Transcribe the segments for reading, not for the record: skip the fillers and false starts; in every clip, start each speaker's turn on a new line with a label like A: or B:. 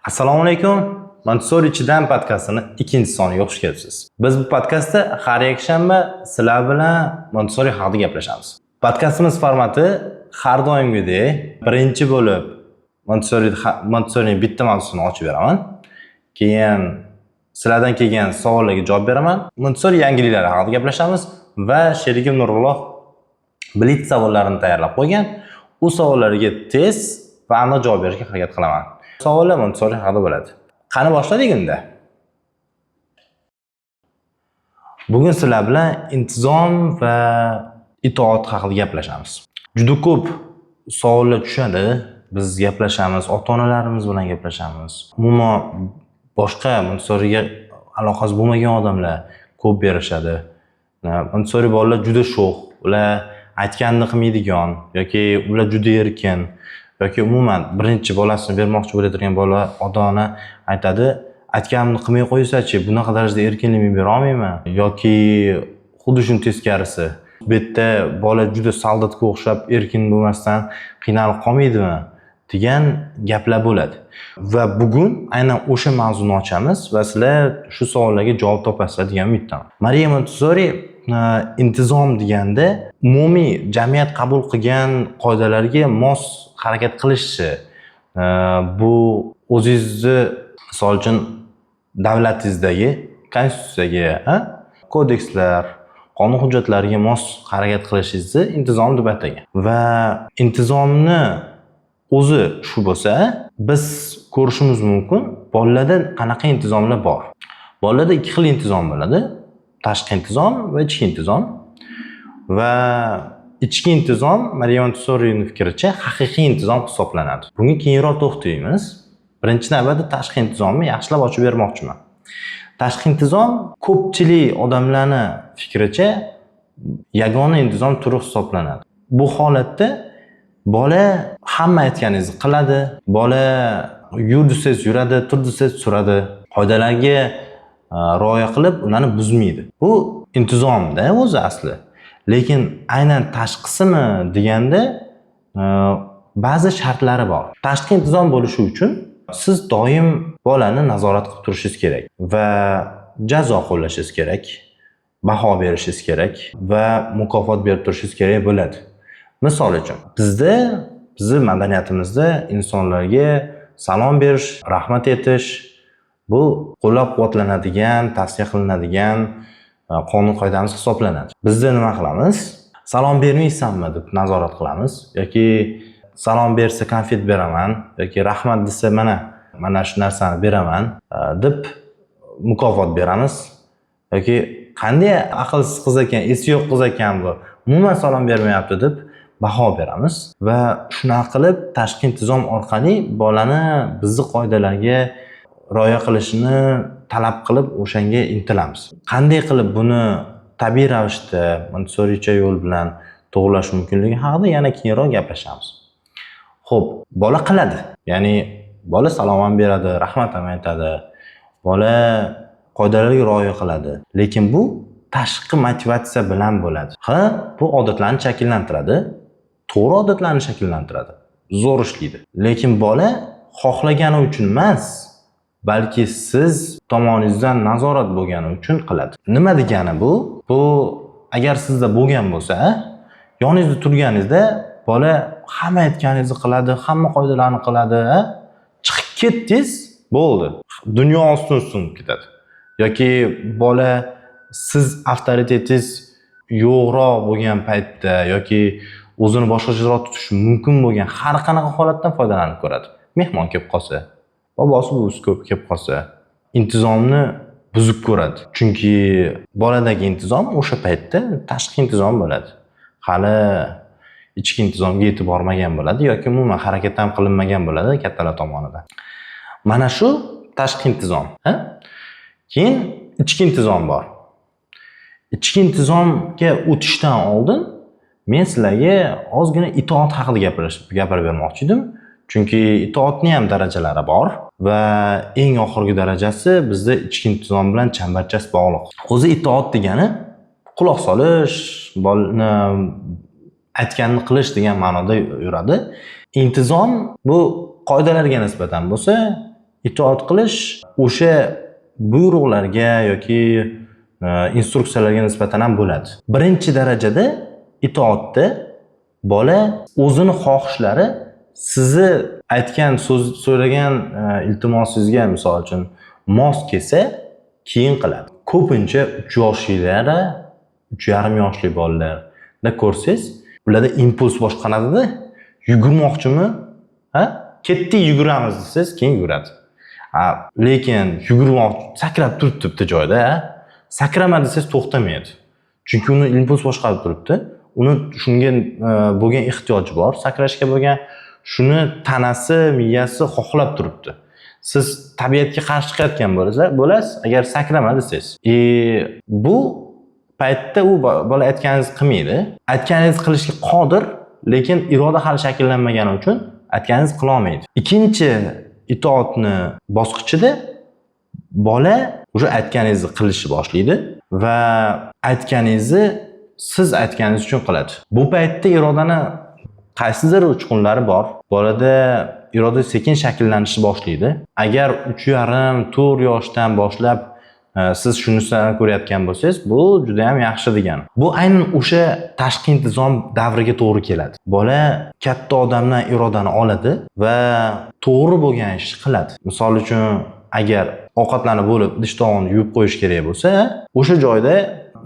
A: Assalomu alaykum. Montessori ichidan podkastini ikkinchi soniga xush kelibsiz. Biz bu podkastda har yakshanba sizlar bilan Montessori haqida gaplashamiz. Podkastimiz formati har doimgidek birinchi bo'lib Montessorining bitta mavzusini ochib beraman. Keyin sizlardan kelgan savollarga javob beraman. Montessori yangiliklari haqida gaplashamiz va sherigim Nurulloh blitz savollarini tayyorlab qo'ygan. U savollarga tez va aniq javob berishga harakat qilaman. Savollar Montessori haqida bo'ladi. Qani, boshladik unda. Bugun sizlar bilan intizom va itoat haqida gaplashamiz. Juda ko'p savollar tushadi. Biz gaplashamiz, ota-onalarimiz bilan gaplashamiz. Umuman boshqa Montessoriga aloqasi bo'lmagan odamlar ko'p berishadi. Montessori bolalar juda sho'x, ular aytganini qilmaydigan yoki ular juda erkin yoki umuman birinchi bolasini bermoqchi bo'ladigan bola ota-ona aytadi, aytganimni qilmay qo'ysa-chi, bunaqa darajada erkinlik men bera olmayman yoki xuddi shuni teskarisi. Bu yerda bola juda soldatga o'xshab erkin bo'lmasdan qiynalib qolmaydimi degan gaplar bo'ladi. Va bugun aynan o'sha mavzuni ochamiz va sizlar shu savollarga javob topasizlar degan umiddaman. Mariya Montessori intizom deganda umumiy jamiyat qabul qilgan qoidalarga mos harakat qilishi, bu o'zingizni, misol uchun, davlatingizdagi konstitutsiyaga, kodekslar, qonun hujjatlariga mos harakat qilishingizni intizom deb atagan. Va intizomni o'zi shu bo'lsa, biz ko'rishimiz mumkin, bolalarda qanaqa intizomlar bor. Bolalarda ikki xil intizom bo'ladi. Tashqi intizom va ichki intizom. Va ichki intizom, Mariya Montessorining fikricha, haqiqiy intizom hisoblanadi. Bunga keyinroq to'xtaymiz. Birinchi navbatda tashqi intizomni yaxshilab ochib bermoqchiman. Tashqi intizom ko'pchilik odamlarni fikricha yagona intizom turi hisoblanadi. Bu holatda bola hamma aytganingizni qiladi, bola yur desangiz yuradi, tur desangiz turadi, qoidalarga rioya qilib ularni buzmaydi. Bu intizomda o'zi asli. Lekin aynan tashqisimi deganda ba'zi shartlari bor. Tashqi intizom bo'lishi uchun siz doim bolani nazorat qilib turishingiz kerak va jazo qo'llashingiz kerak, baho berishingiz kerak va mukofot berib turishingiz kerak bo'ladi. Misol uchun, bizda, bizni madaniyatimizda insonlarga salom berish, rahmat aytish bu qo'llab-quvvatlanadigan, tavsiya qilinadigan qonun qoidamiz hisoblanadi. Bizda nima qilamiz? Salom bermaysanmi deb nazorat qilamiz yoki salom bersa konfet beraman yoki rahmat desa mana shu narsani beraman deb mukofot beramiz yoki qanday aqlsiz qiz ekan, esi yo'q qiz ekan bu, umuman salom bermayapti deb baho beramiz va shunaqa qilib tashqi intizom orqali bolani bizni qoidalarga rioya qilishini talab qilib o'shanga intilamiz. Qanday qilib buni tabiiy ravishda Montessoricha yo'l bilan to'g'irlash mumkinligi haqida yana keyinroq gaplashamiz. Xo'p, bola qiladi. Ya'ni bola salom ham beradi, rahmat ham aytadi. Bola qoidalarga rioya qiladi. Lekin bu tashqi motivatsiya bilan bo'ladi. Ha, bu odatlarni shakllantiradi. To'g'ri odatlarni shakllantiradi. Zo'r ishlaydi. Lekin bola xohlagani uchun emas, balki siz tomoningizdan nazorat bo'lgani uchun qiladi. Nima degani bu? Bu agar sizda bo'lgan bo'lsa, yoningizda turganingizda bola hamma aytganingizni qiladi, hamma qoidalarni qiladi, chiqib ketdingiz, bo'ldi. Dunyo ostin ustun bo'lib ketadi. Yoki bola siz avtoritetingiz yo'qroq bo'lgan paytda yoki o'zini boshqacharoq tutishi mumkin bo'lgan har qanaqa holatdan foydalanib ko'radi. Mehmon kelib qolsa, bobosi buvisi ko'p kelib qolsa, intizomni buzib ko'radi. Chunki boladagi intizom o'sha paytda tashqi intizom bo'ladi. Hali ichki intizomga yetib bormagan bo'ladi yoki umuman harakat ham qilinmagan bo'ladi kattalar tomonidan. Mana shu tashqi intizom, ha? Keyin ichki intizom bor. Ichki intizomga o'tishdan oldin men sizlarga ozgina itoat haqida gapirib bermoqchi edim. Chunki itoatning ham darajalari bor va eng oxirgi darajasi bizda ichki intizom bilan chambarchas bog'liq. O'zi itoat degani quloq solish, bolani aytganini qilish degan ma'noda yuradi. Intizom bu qoidalarga nisbatan bo'lsa, Itoat qilish o'sha buyruqlarga yoki instruksiyalarga nisbatan ham bo'ladi. Birinchi darajada itoatda bola o'zini xohishlari sizni aytgan so'z, so'ragan iltimosingizga, misol uchun, mos kelsa, keyin qiladi. Ko'pincha 3 yoshlilar, 3,5 yoshli bolalarda ko'rsangiz, ularda impuls boshqaradida, yugurmoqchimi, ha, ketdik, yuguramiz desangiz, keyin yuguradi. Lekin yugurmoq, sakrab turibdi bitta joyda, sakrama desangiz, to'xtamaydi. Chunki uni impuls boshqarib turibdi. Uni shunga bo'lgan ehtiyoji bor, sakrashga bo'lgan, shuni tanasi, miyasi xohlab turibdi. Siz tabiatga qarshi chiqayotgan bo'lasiz, agar sakrama desangiz. Bu paytda u bola aytganingizni qilmaydi. Aytganingizni qilishga qodir, lekin iroda hali shakllanmagani uchun aytganingizni qila olmaydi. Ikkinchi itoatni bosqichida bola уже aytganingizni qilishni boshlaydi va aytganingizni siz aytganingiz uchun qiladi. Bu paytda irodani qaysidir uchqunlari bor. Bolada iroda sekin shakllanishni boshlaydi. Agar 3,5, 4 yoshdan boshlab siz shunisini ko'rayotgan bo'lsangiz, bu juda ham yaxshi degani. Bu aynan o'sha tashqi intizom davriga to'g'ri keladi. Bola katta odamdan irodani oladi va to'g'ri bo'lgan ishni qiladi. Misol uchun, agar ovqatlanib bo'lib, idish tovog'ini yuvib qo'yish kerak bo'lsa, o'sha joyda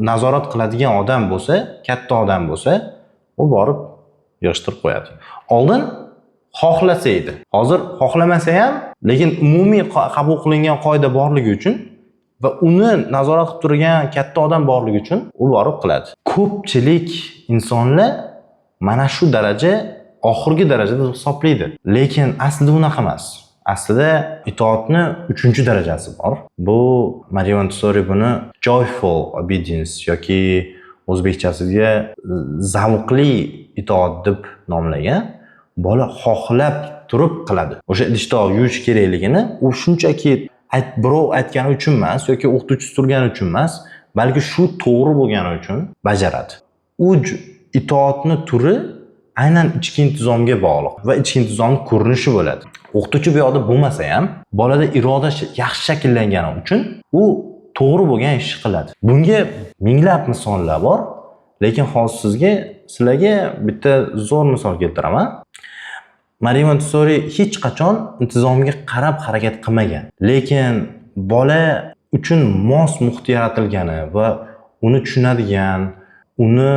A: nazorat qiladigan odam bo'lsa, katta odam bo'lsa, u borib yig'ishtirib qo'yadi. Oldin xohlasa edi. Hozir xohlamasa ham, lekin umumiy qabul qilingan qoida borligi uchun va uni nazorat qilib turgan katta odam borligi uchun u borib qiladi. Ko'pchilik insonlar mana shu daraja oxirgi darajada hisoblaydi. Lekin aslida unaqa emas. Aslida itoatni uchinchi darajasi bor. Bu Maria Montessori buni joyful obedience yoki o'zbekchasiga zavqli itoat deb nomlagan. Bola xohlab turib qiladi. O'sha idish tovoq yuvish kerakligini u shunchaki birov aytgani uchun emas yoki o'qituvchisi turgani uchun emas, balki shu to'g'ri bo'lgani uchun bajaradi. U itoatni turi aynan ichki intizomga bog'liq va ichki intizomning ko'rinishi bo'ladi. O'qituvchi bu yoqda bo'lmasa ham, bolada iroda yaxshi shakllangani uchun u to'g'ri bo'lgan ishni qiladi. Bunga minglab misollar bor, lekin hozir sizlarga bitta zo'r misol keltiraman. Maria Montessori hech qachon intizomga qarab harakat qilmagan. Lekin bola uchun mos muhit yaratilgani va uni tushunadigan, uni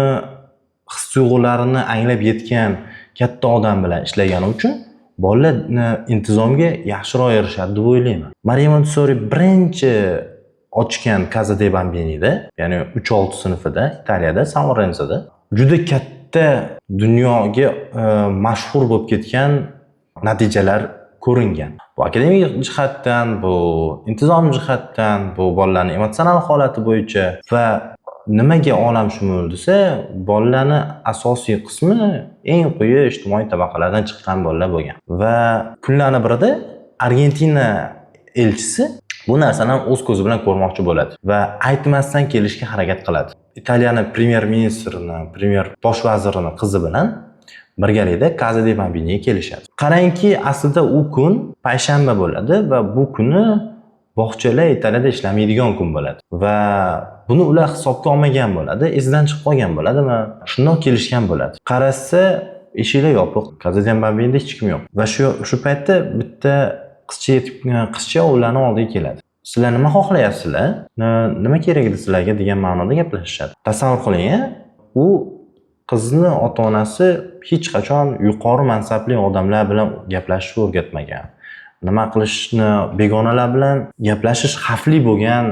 A: his tuyg'ularini anglab yetgan katta odam bilan ishlagani uchun bolalar intizomga yaxshiroq erishadi deb o'ylayman. Maria Montessori birinchi ochgan Casa dei Bambinida, ya'ni 3-6 sinfida Italiyada, San Lorenzoda juda katta dunyoga mashhur bo'lib ketgan natijalar ko'ringan. Bu akademik jihatdan, bu intizom jihatdan, bu bolalarning emotsional holati bo'yicha va nimaga olamshumul desa, bolalarni asosiy qismi eng quyi ijtimoiy tabaqalardan chiqqan bolalar bo'lgan. Va kunlarni birida Argentina elchisi bu narsani o'z ko'zi bilan ko'rmoqchi bo'ladi va aytmasdan kelishga harakat qiladi. Italiyani premyer ministrini, premyer bosh vazirini qizi bilan birgalikda Casa dei Bambiniga kelishadi. Qarangki, aslida u kun payshanba bo'ladi va bu kuni bog'chalar Italiyada ishlamaydigan kun bo'ladi va buni ular hisobga olmagan bo'ladi, esidan chiqib qolgan bo'ladi va shundoq kelishgan bo'ladi. Qarasa, eshiklar yopiq, Casa dei Bambinida hech kim yo'q va shu paytda bitta qizcha yetib, qizcha ularni oldiga keladi. Sizlar nima xohlayapsizlar? Nima kerak edi sizlarga degan ma'noda gaplashishadi. Tasavvur qiling, u qizni ota-onasi hech qachon yuqori mansabli odamlar bilan gaplashishni o'rgatmagan. Nima qilishni, begonalar bilan gaplashish xavfli bo'lgan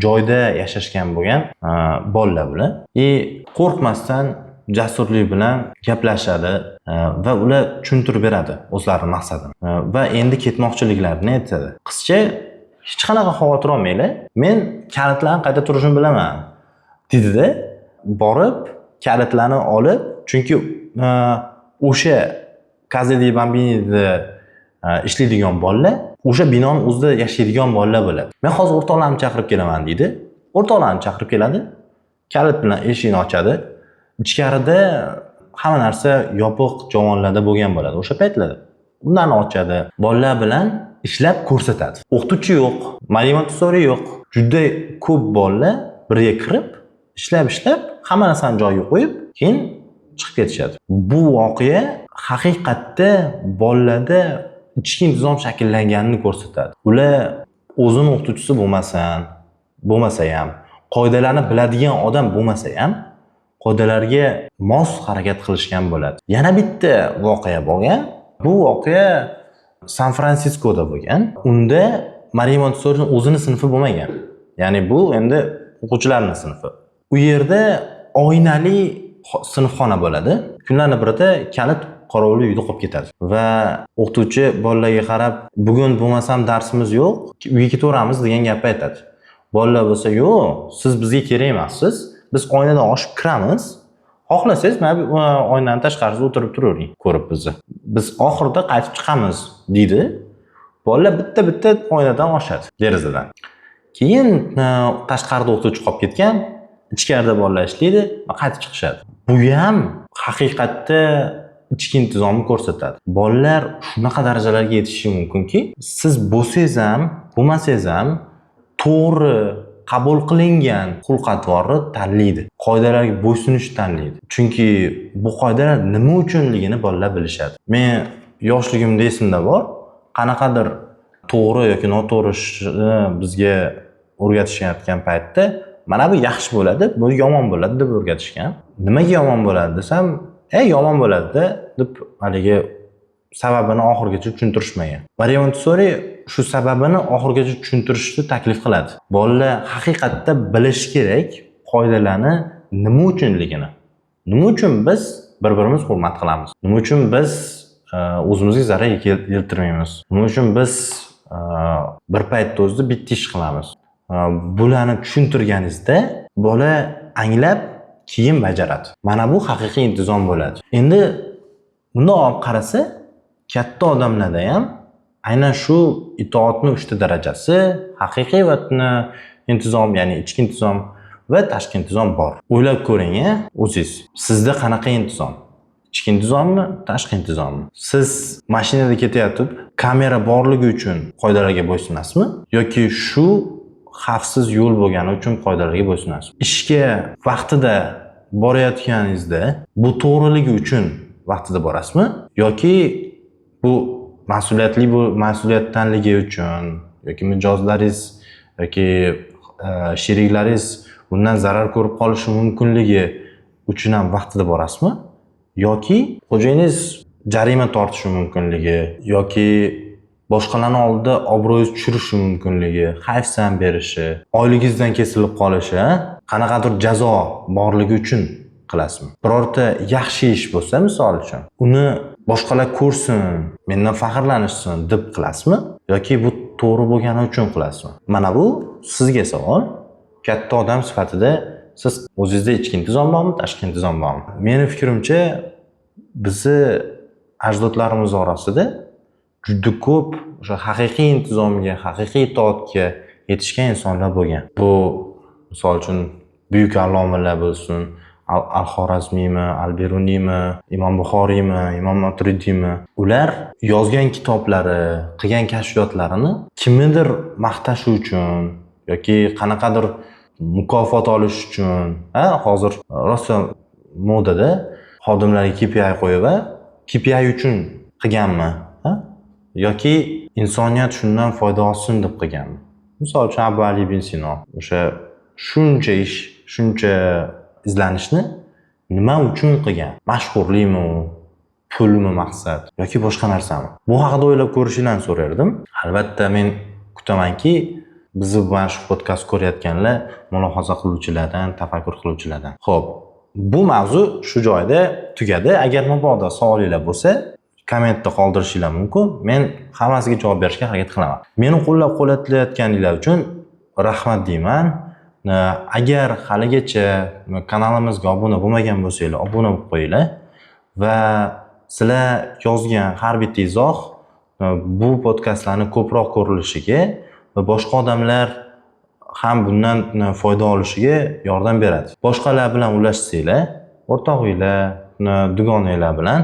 A: joyda yashashgan bo'lgan bolalar bular. И qo'rqmasdan, jasurlik bilan gaplashadi va ular tushuntirib beradi o'zlarini maqsadini va endi ketmoqchiliklarini aytadi. Qizcha hech qanaqa xavotir olmanglar, men kalitlarni qayerda turishini bilaman dedida, borib kalitlarni olib, chunki o'sha Casa dei Bambinida ishlaydigan bolalar o'sha binoni o'zida yashaydigan bolalar bo'ladi. Men hozir o'rtoqlarimni chaqirib kelaman deydi. O'rtoqlarini chaqirib keladi. Kalit bilan eshikni ochadi. Ichkarida hamma narsa yopiq javonlarda bo'lgan bo'ladi o'sha paytlarda. Ularni ochadi. Bolalar bilan ishlab ko'rsatadi. O'qituvchi yo'q, Mariya Montessori yo'q. Juda ko'p bolalar birga kirib, ishlab hamma narsani joyiga qo'yib, keyin chiqib ketishadi. Bu voqea haqiqatda bolalarda ichki intizom shakllanganini ko'rsatadi. Ular o'zini o'qituvchisi bo'lmasa ham, qoidalarni biladigan odam bo'lmasa ham, qoidalarga mos harakat qilishgan bo'ladi. Yana bitta voqea bo'lgan. Bu voqea San Fransiskoda bo'lgan. Unda Mariya Montessorining o'zini sinfi bo'lmagan. Ya'ni bu endi o'quvchilarning sinfi. U yerda oynali sinfxona bo'ladi. Kunlarning birida kalit qorovul uyida qolib ketadi va o'qituvchi bolalarga qarab, bugun bo'lmasam darsimiz yo'q, uyga ketaveramiz degan gapni aytadi. Bolalar bo'lsa, yo'q, siz bizga kerak emassiz, biz oynadan oshib kiramiz, xohlasangiz mana bu oynani tashqarisida o'tirib turavering ko'rib bizni. Biz oxirida qaytib chiqamiz deydi. Bolalar bitta-bitta oynadan oshadi, derazadan. Keyin tashqarida o'qituvchi qolib ketgan, ichkarida bolalar ishlaydi va qaytib chiqishadi. Bu ham haqiqatda ichki intizomni ko'rsatadi. Bolalar shunaqa darajalarga yetishishi mumkinki, siz bo'lsangiz ham, bo'lmasangiz ham to'g'ri qabul qilingan xulq-atvorni tanlaydi. Qoidalarga bo'ysunishni tanlaydi. Chunki bu qoidalar nima uchunligini bolalar bilishadi. Men yoshligimda esimda bor, qanaqadir to'g'ri yoki noto'g'ri ishni bizga o'rgatishayotgan paytda mana bu yaxshi bo'ladi, bu yomon bo'ladi deb o'rgatishgan. Nimaga yomon bo'ladi desam, yomon bo'ladi deb haligi sababini oxirigacha tushuntirishmagan. Mariya Montessori shu sababini oxirigacha tushuntirishni taklif qiladi. Bolalar haqiqatda bilishi kerak qoidalarni nima uchunligini. Nima uchun biz bir-birimizni hurmat qilamiz? Nima uchun biz o'zimizga zarar keltirmaymiz? Nima uchun biz bir paytda o'zida bitta ish qilamiz? Bularni tushuntirganingizda bola anglab keyin bajaradi. Mana bu haqiqiy intizom bo'ladi. Endi bundoq olib qarasa, katta odamlarda ham aynan shu itoatni 3 ta darajasi, haqiqiy va intizom, ya'ni ichki intizom va tashqi intizom bor. O'ylab ko'ring, o'zingiz. Sizda qanaqa intizom? Ichki intizommi, tashqi intizommi? Siz mashinada ketayotib, kamera borligi uchun qoidalarga bo'ysunasizmi yoki shu xavfsiz yo'l bo'lgani uchun qoidalarga bo'ysunasizmi? Ishga vaqtida borayotganingizda bu to'g'riligi uchun vaqtida borasizmi yoki bu mas'uliyatli, bu mas'uliyatdanligi uchun yoki mijozlaringiz yoki sheriklaringiz bundan zarar ko'rib qolishi mumkinligi uchun ham vaqtida borasizmi yoki xo'jayiningiz jarima tortishi mumkinligi yoki boshqalarni oldida obro'yingiz tushirishi mumkinligi, hayfsan berishi, oyligingizdan kesilib qolishi, qanaqadir jazo borligi uchun qilasizmi? Birorta yaxshi ish bo'lsa, misol uchun, uni boshqalar ko'rsin, mendan faxrlanishsin deb qilasizmi yoki bu to'g'ri bo'lgani uchun qilasizmi? Mana bu sizga savol. Katta odam sifatida siz o'zingizda ichki intizom bormi, tashqi intizom bormi? Meni fikrimcha, bizni ajdodlarimiz orasida juda ko'p o'sha haqiqiy intizomga, haqiqiy itoatga yetishgan insonlar bo'lgan. Bu misol uchun buyuk allomalar bo'lsin, Al-Xorazmiymi, Al-Beruniymi, Imom Buxoriymi, Imom Maturidiymi, ular yozgan kitoblari, qilgan kashfiyotlarini kimnidir maqtash uchun yoki qanaqadir mukofot olish uchun, hozir rosa modada xodimlarga KPI qo'yib, KPI uchun qilganmi, yoki insoniyat shundan foyda olsin deb qilganmi? Misol uchun Abu Ali ibn Sino o'sha shuncha ish, shuncha izlanishni nima uchun qilgan? Mashhurlikmi u, pulmi maqsad yoki boshqa narsami? Bu haqida o'ylab ko'rishinglarni so'rardim. Albatta men kutamanki, bizni mana shu podkast ko'rayotganlar mulohaza qiluvchilardan, tafakkur qiluvchilardan. Xo'p, bu mavzu shu joyda tugadi. Agar mabodo savolinglar bo'lsa, kommentda qoldirishinglar mumkin. Men hammasiga javob berishga harakat qilaman. Meni qo'llab-quvvatlayotganinglar uchun rahmat deyman. Agar haligacha kanalimizga obuna bo'lmagan bo'lsanglar, obuna bo'lib qo'yinglar va sizlar yozgan har bitta izoh bu podkastlarni ko'proq ko'rilishiga va boshqa odamlar ham bundan foyda olishiga yordam beradi. Boshqalar bilan ulashsanglar, o'rtog'inglar, dugonanglar bilan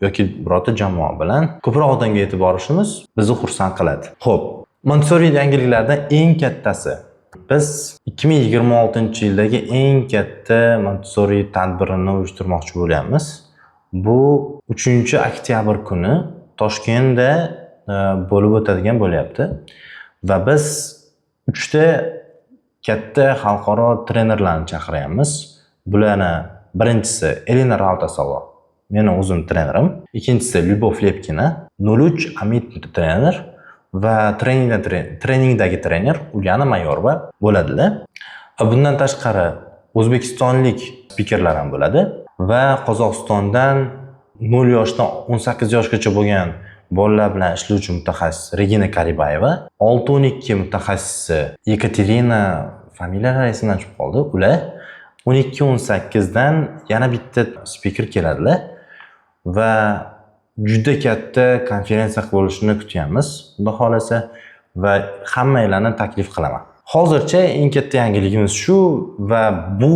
A: yoki birorta jamoa bilan ko'proq odamga yetib borishimiz bizni xursand qiladi. Xo'p, Montessori yangiliklardan eng kattasi: biz 2026-yildagi eng katta Montessori tadbirini uyushtirmoqchi bo'lyapmiz. Bu 3 oktyabr kuni Toshkentda bo'lib o'tadigan bo'lyapti va biz uchta katta xalqaro trenerlarni chaqiryapmiz. Bularni birinchisi Elina Rautasalo, meni o'zim trenerim, ikkinchisi Lyubov Lepkina, 03 Amit trener va treningdagi trener Ulyana Mayorova bo'ladilar. Va bundan tashqari o'zbekistonlik spikerlar ham bo'ladi va Qozog'istondan 0 yoshdan 18 yoshgacha bo'lgan bolalar bilan ishlovchi mutaxassis Regina Karibayeva, 6-12 mutaxassisi Yekaterina, familiyalari esimdan chiqib qoldi. Ular 12-18 dan yana bitta spiker keladilar va juda katta konferensiya bo'lishini kutyapmiz, Xudo xohlasa, va hammanglarni taklif qilaman. Hozircha eng katta yangiligimiz shu va bu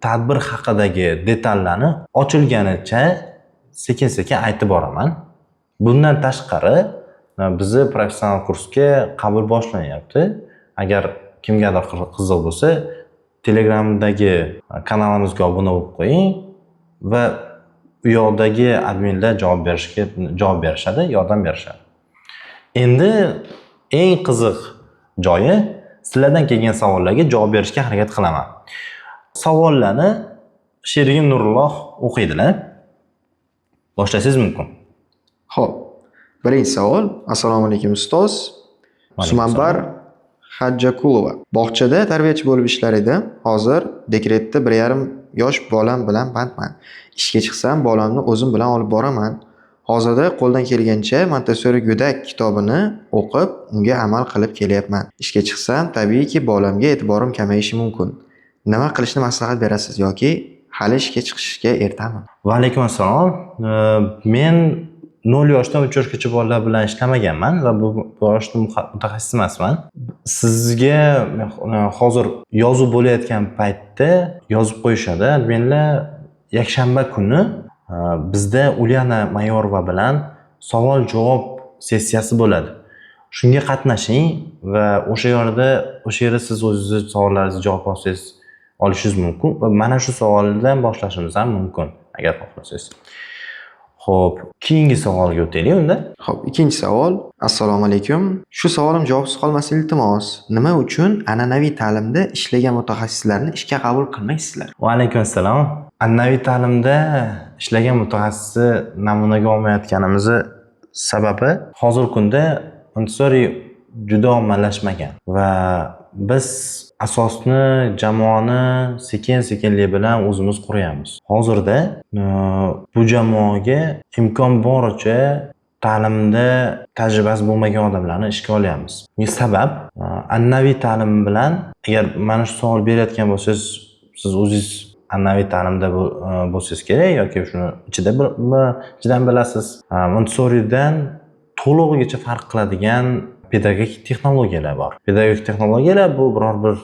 A: tadbir haqidagi detallarni ochilganicha sekin-sekin aytib boraman. Bundan tashqari bizni professional kursga qabul boshlanyapti. Agar kimgadir qiziq bo'lsa, Telegramdagi kanalimizga obuna bo'lib qo'ying va u yoqdagi adminlar javob berishadi, yordam berishadi. Endi eng qiziq joyi, sizlardan kelgan savollarga javob berishga harakat qilaman. Savollarni sherigim Nurulloh o'qiydilar. Boshlasangiz mumkin.
B: Xo'p. Birinchi savol. Assalomu alaykum, ustoz.
A: Alaykum.
B: Sumanbar Hajjakulova. Bog'chada tarbiyachi bo'lib ishlar edim. Hozir dekretda 1,5 yosh bolam bilan bandman. Ishga chiqsam, bolamni o'zim bilan olib boraman. Hozirda qo'ldan kelgancha Montessori go'dak kitobini o'qib, unga amal qilib kelyapman. Ishga chiqsam, tabiiyki, bolamga e'tiborim kamayishi mumkin. Nima qilishni maslahat berasiz yoki hali ishga chiqishga ertami?
A: Va alaykum assalom. Men 0 yoshdan 3 yoshgacha bolalar bilan ishlamaganman va bu yoshda mutaxassis emasman. Sizga hozir yozuv bo'layotgan paytda yozib qo'yishadi. Adminlar, yakshanba kuni bizda Ulyana Mayorova bilan savol-javob sessiyasi bo'ladi. Shunga qatnashing va o'sha yerda siz o'zingizni savollaringizga javob olishingiz mumkin va mana shu savoldan boshlashimiz ham mumkin, agar xohlasangiz. Xo'p, keyingi savolga o'taylik unda.
B: Xo'p, ikkinchi savol. Assalomu alaykum. Shu savolim javobsiz qolmasin, iltimos. Nima uchun an'anaviy ta'limda ishlagan mutaxassislarni ishga qabul qilmaysizlar?
A: Va alaykum assalom. An'anaviy ta'limda ishlagan mutaxassisni namunaga olmayotganimizni sababi, hozirgi kunda Montessori juda ommalashmagan va biz asosni, jamoani sekin-sekinlik bilan o'zimiz quryapmiz. Hozirda bu jamoaga imkon boricha ta'limda tajribasi bo'lmagan odamlarni ishga olyapmiz. Bunga sabab, an'anaviy ta'lim bilan, agar mana shu savol berayotgan bo'lsangiz, siz o'zingiz an'anaviy ta'limda bo'lsangiz kerak yoki shuni ichida ichidan bilasiz. Montessoridan to'lig'igacha farq qiladigan pedagogik texnologiyalar bor. Pedagogik texnologiyalar bu biror bir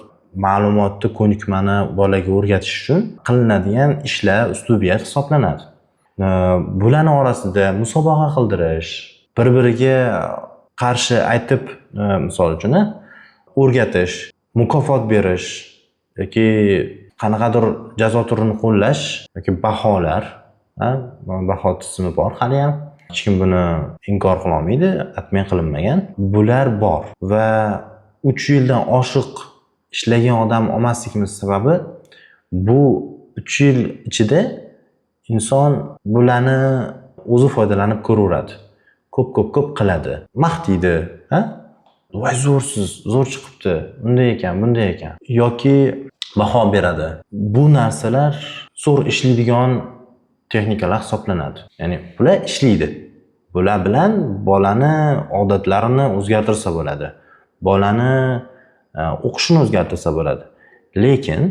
A: ma'lumotni, ko'nikmani bolaga o'rgatish uchun qilinadigan ishlar, uslubiyat hisoblanadi. Bularni orasida musobaqa qildirish, bir-biriga qarshi aytib, misol uchun, o'rgatish, mukofot berish yoki qanaqadir jazo turini qo'llash yoki baholar, baho tizimi bor haliyam. Hech kim buni inkor qilolmaydi, отмен qilinmagan. Bular bor va 3 yildan oshiq ishlagan odam olmasligimiz sababi, bu 3 yil ichida inson bularni o'zi foydalanib ko'raveradi. Ko'p, ko'p, ko'p qiladi. Maqtaydi, ha? Voy, zo'rsiz, zo'r chiqibdi, bunday ekan, bunday ekan. Yoki baho beradi. Bu narsalar zo'r ishlaydigan texnikalar hisoblanadi. Ya'ni bular ishlaydi. Bular bilan bolani odatlarini o'zgartirsa bo'ladi. Bolani o'qishini o'zgartirsa bo'ladi. Lekin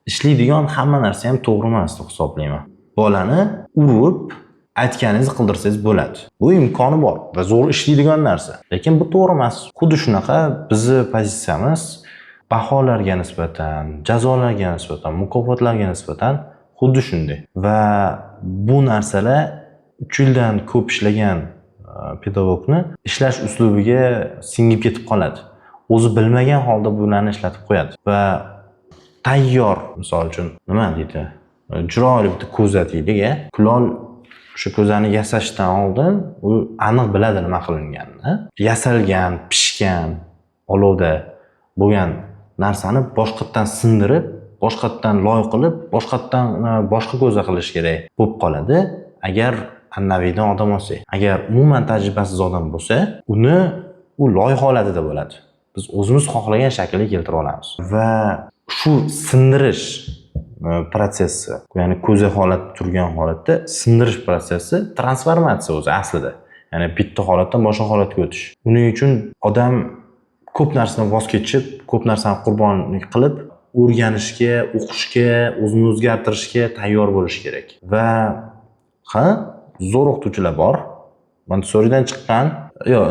A: ishlaydigan hamma narsa ham to'g'ri emas deb hisoblayman. Bolani urib, aytganingizni qildirsangiz bo'ladi. Bu imkoni bor va zo'r ishlaydigan narsa. Lekin bu to'g'ri emas. Xuddi shunaqa bizni pozitsiyamiz baholarga nisbatan, jazolarga nisbatan, mukofotlarga nisbatan xuddi shunday. Va bu narsalar 3 yildan ko'p ishlagan pedagogni ishlash uslubiga singib ketib qoladi. O'zi bilmagan holda bularni ishlatib qo'yadi va tayyor, misol uchun, nima deydi, chiroyli bitta ko'za deylik, a, kulol o'sha ko'zani yasashdan oldin u aniq biladi nima qilinganini. Yasalgan, pishgan, olovda bo'lgan narsani boshqatdan sindirib, boshqatdan loy qilib, boshqatdan boshqa ko'za qilish kerak bo'lib qoladi, agar an'anaviydan odam olsak. Agar umuman tajribasiz odam bo'lsa, uni u loy holatida bo'ladi, biz o'zimiz xohlagan shaklga keltira olamiz. Va shu sindirish protsessi, ya'ni ko'za holatda turgan holatda sindirish protsessi transformatsiya o'zi aslida, ya'ni bitta holatdan boshqa holatga o'tish. Uning uchun odam ko'p narsadan voz kechib, ko'p narsani qurbonlik qilib, o'rganishga, o'qishga, o'zini o'zgartirishga tayyor bo'lishi kerak. Va ha, zo'r o'qituvchilar bor, Montessoridan chiqqan, yo'q,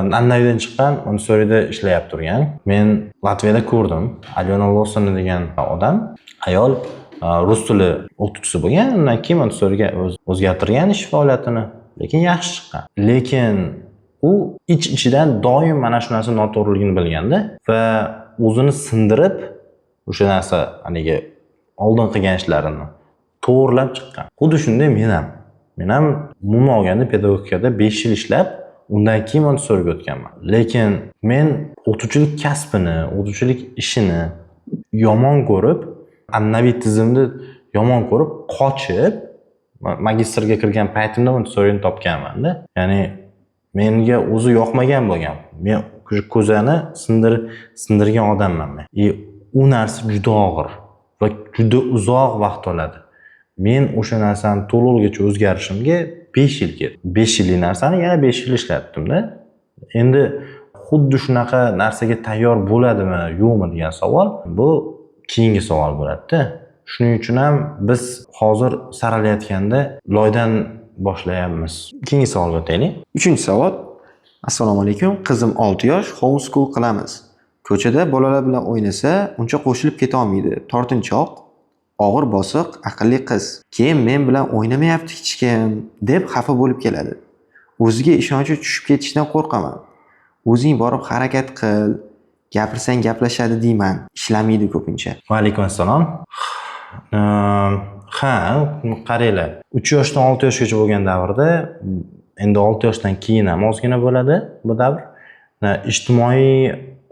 A: an'anavidan chiqqan, Montessorida ishlayapti turgan. Men Latviyada ko'rdim, Alyona Losona degan odam, ayol, rus tili o'qituvchisi bo'lgan, undan keyin Montessoriga o'zgartirgan ish faoliyatini, lekin yaxshi chiqqan. Lekin u ich ichidan doim mana shu narsa noto'g'riligini bilganda va o'zini sindirib, o'sha narsa, haligi oldin qilgan ishlarini to'g'irlab chiqqan. Xuddi shunday men ham umuman olganda pedagogikada 5 yil ishlab, undan keyin Montessoriga o'tganman. Lekin men o'qituvchilik kasbini, o'qituvchilik ishini yomon ko'rib, an'anaviy tizimni yomon ko'rib, qochib, magistrga kirgan paytimda Montessorini topganmanda. Ya'ni menga o'zi yoqmagan bo'lgan. Men o'sha ko'zani sindirgan odamman men. И u narsa juda og'ir va juda uzoq vaqt oladi. Men o'sha narsani to'lig'igacha o'zgarishimga 5 yil ketdi. 5 yillik narsani yana 5 yil ishlatdimda. Endi xuddi shunaqa narsaga tayyor bo'ladimi, yo'qmi degan savol, bu keyingi savol bo'ladida. Shuning uchun ham biz hozir saralayotganda loydan boshlayapmiz. Keyingi savolga o'taylik.
B: Uchinchi savol. Assalomu alaykum. Qizim 6 yosh, homeschool qilamiz. Ko'chada bolalar bilan o'ynasa, uncha qo'shilib ketolmaydi. Tortinchoq, og'ir bosiq, aqlli qiz. Keyin men bilan o'ynamayapti hech kim deb xafa bo'lib keladi. O'ziga ishonchi tushib ketishidan qo'rqaman. O'zing borib harakat qil, gapirsang gaplashadi deyman. Ishlamaydi ko'pincha.
A: Va alaykum assalom. Ha, qaranglar, 3 yoshdan 6 yoshgacha bo'lgan davrda, endi 6 yoshdan keyin ham ozgina bo'ladi bu davr, ijtimoiy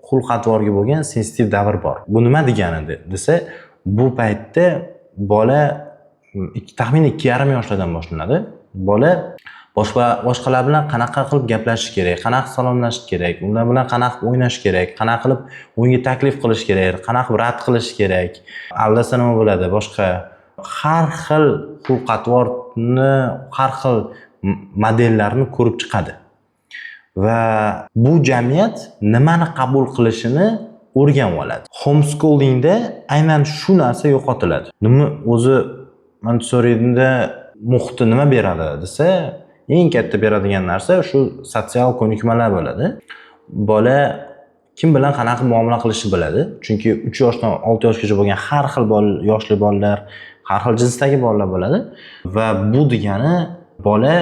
A: xulq atvorga bo'lgan sensitiv davr bor. Bu nima degani desa, bu paytda bola taxminan 2,5 yoshlardan boshlanadi. Bola boshqalar bilan qanaqa qilib gaplashish kerak, qanaqa salomlashish kerak, ular bilan qanaqa qilib o'ynash kerak, qanaqa qilib o'yinga taklif qilish kerak, qanaqa qilib rad qilish kerak, aldasa nima bo'ladi, boshqa har xil xulq atvorni, har xil modellarni ko'rib chiqadi va bu jamiyat nimani qabul qilishini o'rganib oladi. Homeschoolingda aynan shu narsa yo'qotiladi. Nima o'zi Montessorida muhiti nima beradi desa, eng katta beradigan narsa shu sotsial ko'nikmalar bo'ladi. Bola kim bilan qanaqa muomala qilishni biladi, chunki 3 yoshdan 6 yoshgacha bo'lgan har xil yoshli bolalar, har xil jinsdagi bolalar bo'ladi. Va bu degani bola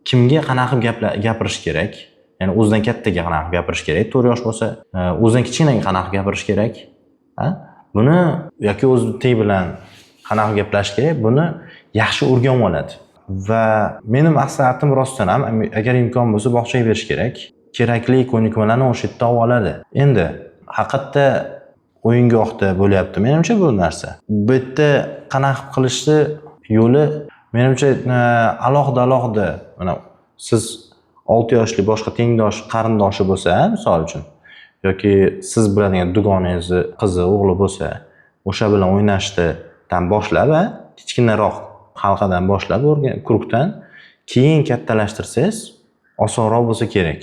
A: kimga qanaqa qilib gapirish kerak, ya'ni o'zidan kattaga qanaqa qilib gapirish kerak, 4 yosh bo'lsa, o'zidan kichkinaga qanaqa qilib gapirish kerak, ha? Buni yoki o'zi teng bilan qanaqa qilib gaplashish kerak, buni yaxshi o'rganib oladi. Va meni maslahatim, rostdan ham, agar imkon bo'lsa, bog'chaga berish kerak. Kerakli ko'nikmalarni o'sha yerda olib oladi. Endi haqiqatda o'yingohda bo'lyapti menimcha bu narsa. Bu yerda qanaqa qilib qilishni yo'li, menimcha, alohida alohida, mana siz 6 yoshli boshqa tengdosh qarindoshi bo'lsa, misol uchun, yoki siz biladigan dugonangizni qizi, o'g'li bo'lsa, o'sha bilan o'ynashdan boshlab, a, kichkinaroq halqadan boshlab, круг dan keyin kattalashtirsangiz, osonroq bo'lsa kerak.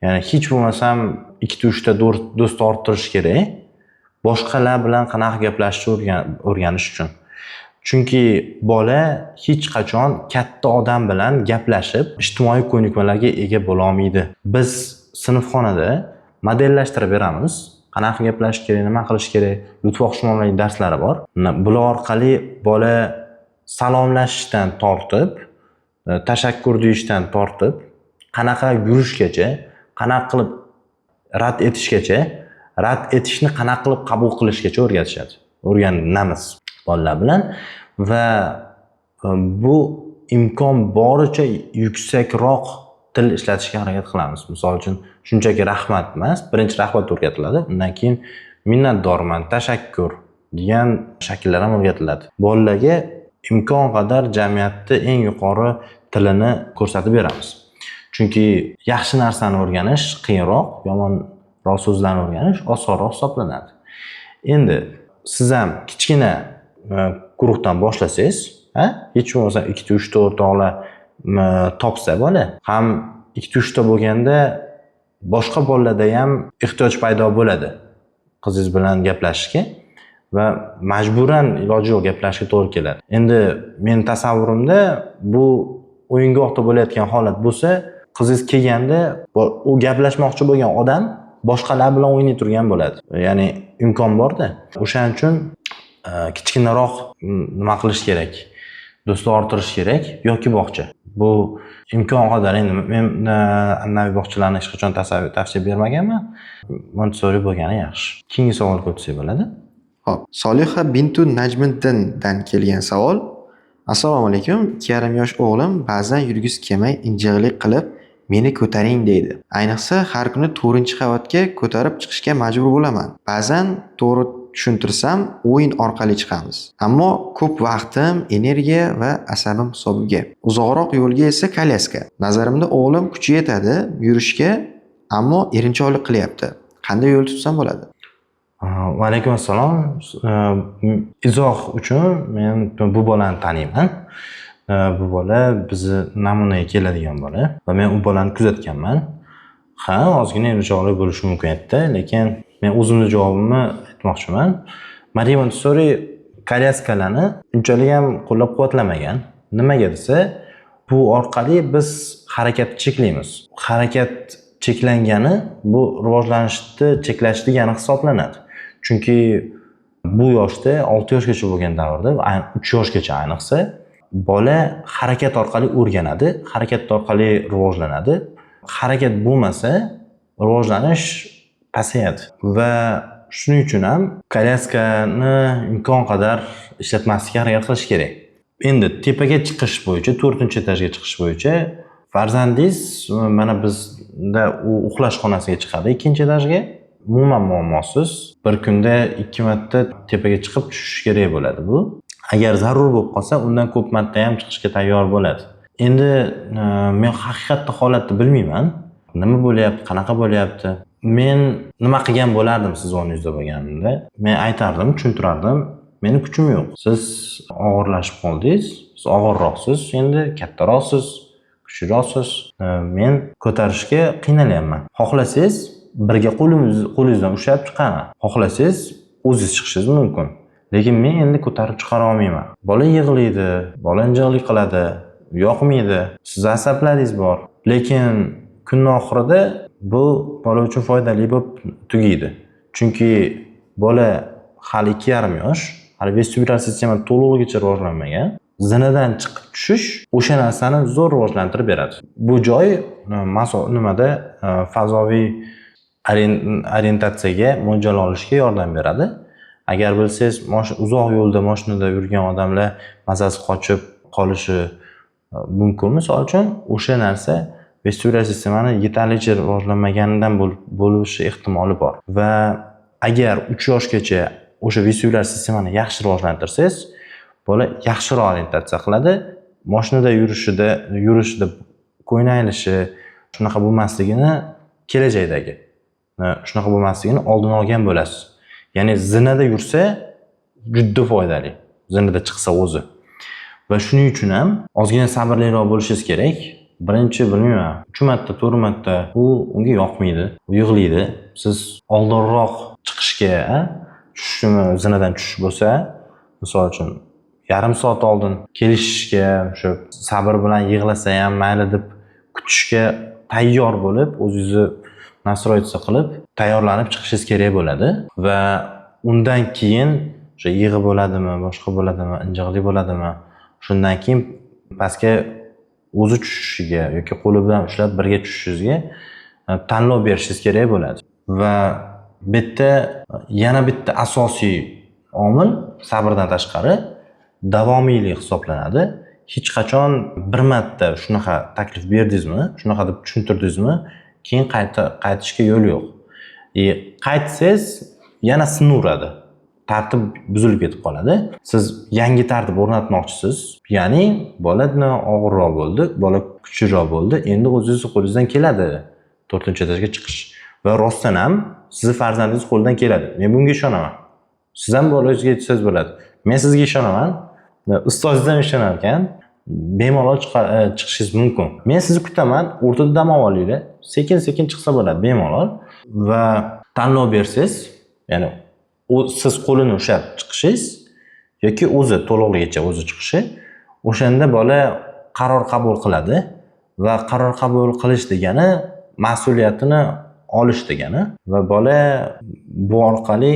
A: Ya'ni hech bo'lmasam ikkita, uchta do'st orttirish kerak, boshqalar bilan qanaqa gaplashishni o'rganish uchun. Chunki bola hech qachon katta odam bilan gaplashib, ijtimoiy ko'nikmalarga ega bo'lolmaydi. Biz sinfxonada modellashtirib beramiz, qanaqa gaplashish kerak, nima qilish kerak. Lutf xushmuomalalik darslari bor. Bular orqali bola salomlashishdan tortib Tashakkur deyishdan tortib, qanaqa yurishgacha, qanaqa qilib rad etishgacha, rad etishni qanaqa qilib qabul qilishgacha o'rgatishadi. O'rganamiz bolalar bilan va bu imkon boricha yuksakroq til ishlatishga harakat qilamiz. Misol uchun, shunchaki rahmat emas, birinchi rahmat o'rgatiladi, undan keyin minnatdorman, tashakkur degan shakllar ham o'rgatiladi. Bolalarga imkon qadar jamiyatda eng yuqori tilini ko'rsatib beramiz. Chunki yaxshi narsani o'rganish qiyinroq, yomonroq so'zlarni o'rganish osonroq hisoblanadi. Endi siz ham kichkina guruhdan boshlasangiz, ha, hech bo'lmasa ikkita, uchta o'rtoqlar topsa bola ham, ikkita, uchta bo'lganda boshqa bolalarda ham ehtiyoj paydo bo'ladi qizingiz bilan gaplashishga va majburan iloji yo'q, gaplashishga to'g'ri keladi. Endi meni tasavvurimda, bu o'yingohda bo'layotgan holat bo'lsa, qizingiz kelganda u gaplashmoqchi bo'lgan odam boshqalar bilan o'ynay turgan bo'ladi. Ya'ni imkon borda. O'shaning uchun kichkinaroq nima qilish kerak? Do'stlar orttirish kerak yoki bog'cha. Bu imkon qadar, endi men an'anaviy bog'chalarni hech qachon tavsiya bermaganman. Montessori bo'lgani yaxshi. Keyingi savolga o'tsak bo'ladi.
B: Xo'p, Soliha bintu Najmiddindan kelgan savol. Assalomu alaykum. 2,5 yosh o'g'lim ba'zan yurgisi kelmay injiqlik qilib, meni ko'taring deydi. Ayniqsa har kuni 4-qavatga ko'tarib chiqishga majbur bo'laman. Ba'zan to'g'ri tushuntirsam, o'yin orqali chiqamiz. Ammo ko'p vaqtim, energiya va asabim hisobiga. Uzoqroq yo'lga esa kolyaska. Nazarimda o'g'lim kuchi yetadi yurishga, ammo erinchoqlik qilyapti. Qanday yo'l tutsam bo'ladi?
A: Va alaykum assalom. Izoh uchun, men bu bolani taniyman. Bu bola bizni namunaga keladigan bola va men u bolani kuzatganman. Ha, ozgina erinchoqlik bo'lishi mumkin edi, lekin men o'zimni javobimni aytmoqchiman. Mariya Montessori kolyaskalarni unchalik ham qo'llab-quvvatlamagan. Nimaga desa, bu orqali biz harakatni cheklaymiz. Harakat cheklangani bu rivojlanishni cheklash degani hisoblanadi. Chunki bu yoshda, 6 yoshgacha bo'lgan davrda, 3 yoshgacha ayniqsa, bola harakat orqali o'rganadi, harakat orqali rivojlanadi. Harakat bo'lmasa, rivojlanish pasayadi va shuning uchun ham kolyaskani imkon qadar ishlatmaslikka harakat qilish kerak. Endi tepaga chiqish bo'yicha, 4-etajga chiqish bo'yicha farzandingiz, mana bizda u uxlash xonasiga chiqadi 2-etajga. Umuman muammosiz. Bir kunda 2 marta tepaga chiqib tushish kerak bo'ladi bu. Agar zarur bo'lib qolsa, undan ko'p marta ham chiqishga tayyor bo'ladi. Endi men haqiqatda holatni bilmayman. Nima bo'lyapti, qanaqa bo'lyapti? Men nima qilgan bo'lardim siz o'rningizda bo'lganimda? Men aytardim, tushuntirardim. Meni kuchim yo'q. Siz og'irlashib qoldingiz, siz og'irroqsiz, endi kattaroqsiz, kuchliroqsiz. Men ko'tarishga qiynalyapman. Xohlasangiz, birga qo'lingizdan ushlab chiqaman. Xohlasangiz, o'zingiz chiqishingiz mumkin. Lekin men endi ko'tarib chiqara olmayman. Bola yig'laydi, bola injiqlik qiladi, yoqmaydi. Siz asablaringiz bor. Lekin kunning oxirida bu bola uchun foydali bo'lib tugaydi. Chunki bola hali 2,5 yosh, hali vestibulyar sistema to'lig'icha rivojlanmagan. Zinadan chiqib tushish o'sha narsani zo'r rivojlantirib beradi. Bu joy nimada fazoviy orientatsiyaga mo'ljal olishga yordam beradi. Agar bilsangiz, uzoq yo'lda mashinada yurgan odamlar mazasi qochib qolishi mumkin. Misol uchun, o'sha narsa vestibulyar sistemani yetarlicha rivojlanmaganidan bo'lishi ehtimoli bor. Va agar 3 yoshgacha o'sha vestibulyar sistemani yaxshi rivojlantirsangiz, bola yaxshiroq orientatsiya qiladi. Mashinada yurishida ko'ynaylishi shunaqa bo'lmasligini, kelajakdagi shunaqa bo'lmasligini oldini olgan bo'lasiz. Ya'ni zinada yursa juda foydali. Zinada chiqsa o'zi. Va shuning uchun ham ozgina sabrliroq bo'lishingiz kerak. Birinchi, bilmayman, 3 marta, 4 marta u unga yoqmaydi, u yig'laydi. Siz oldinroq chiqishga, tushishimi, zinadan tushish bo'lsa, misol uchun, yarim soat oldin kelishishga, o'sha sabr bilan yig'lasa ham mayli deb kutishga tayyor bo'lib, o'zingizni настроиться qilib, tayyorlanib chiqishingiz kerak bo'ladi va undan keyin o'sha yig'i bo'ladimi, boshqa bo'ladimi, injiqlik bo'ladimi, shundan keyin pastga o'zi tushishiga yoki qo'li bilan ushlab birga tushishingizga tanlov berishingiz kerak bo'ladi. Va bu yerda yana bitta asosiy omil sabrdan tashqari davomiylik hisoblanadi. Hech qachon bir marta shunaqa taklif berdingizmi, shunaqa deb tushuntirdingizmi, keyin qayta qaytishga yo'l yo'q. Qaytsangiz yana sinaveradi. Tartib buzilib ketib qoladi. Siz yangi tartib o'rnatmoqchisiz, ya'ni bola og'irroq bo'ldi, bola kuchliroq bo'ldi, endi o'zingizni qo'lingizdan keladi 4-etajga chiqish. Va rostdan ham sizni farzandingiz qo'lidan keladi. Men bunga ishonaman. Siz ham bolangizga aytsangiz bo'ladi. Men sizga ishonaman. Ustozingiz ham ishonar ekan. Bemalol chiqishingiz mumkin. Men sizni kutaman, o'rtada dam olinglar. Sekin-sekin chiqsa bo'ladi bemalol. Va tanlov bersangiz, ya'ni u siz qo'lini ushlab chiqishingiz yoki o'zi to'liqligicha o'zi chiqishi, o'shanda bola qaror qabul qiladi va qaror qabul qilish degani mas'uliyatini olish degani va bola bu orqali,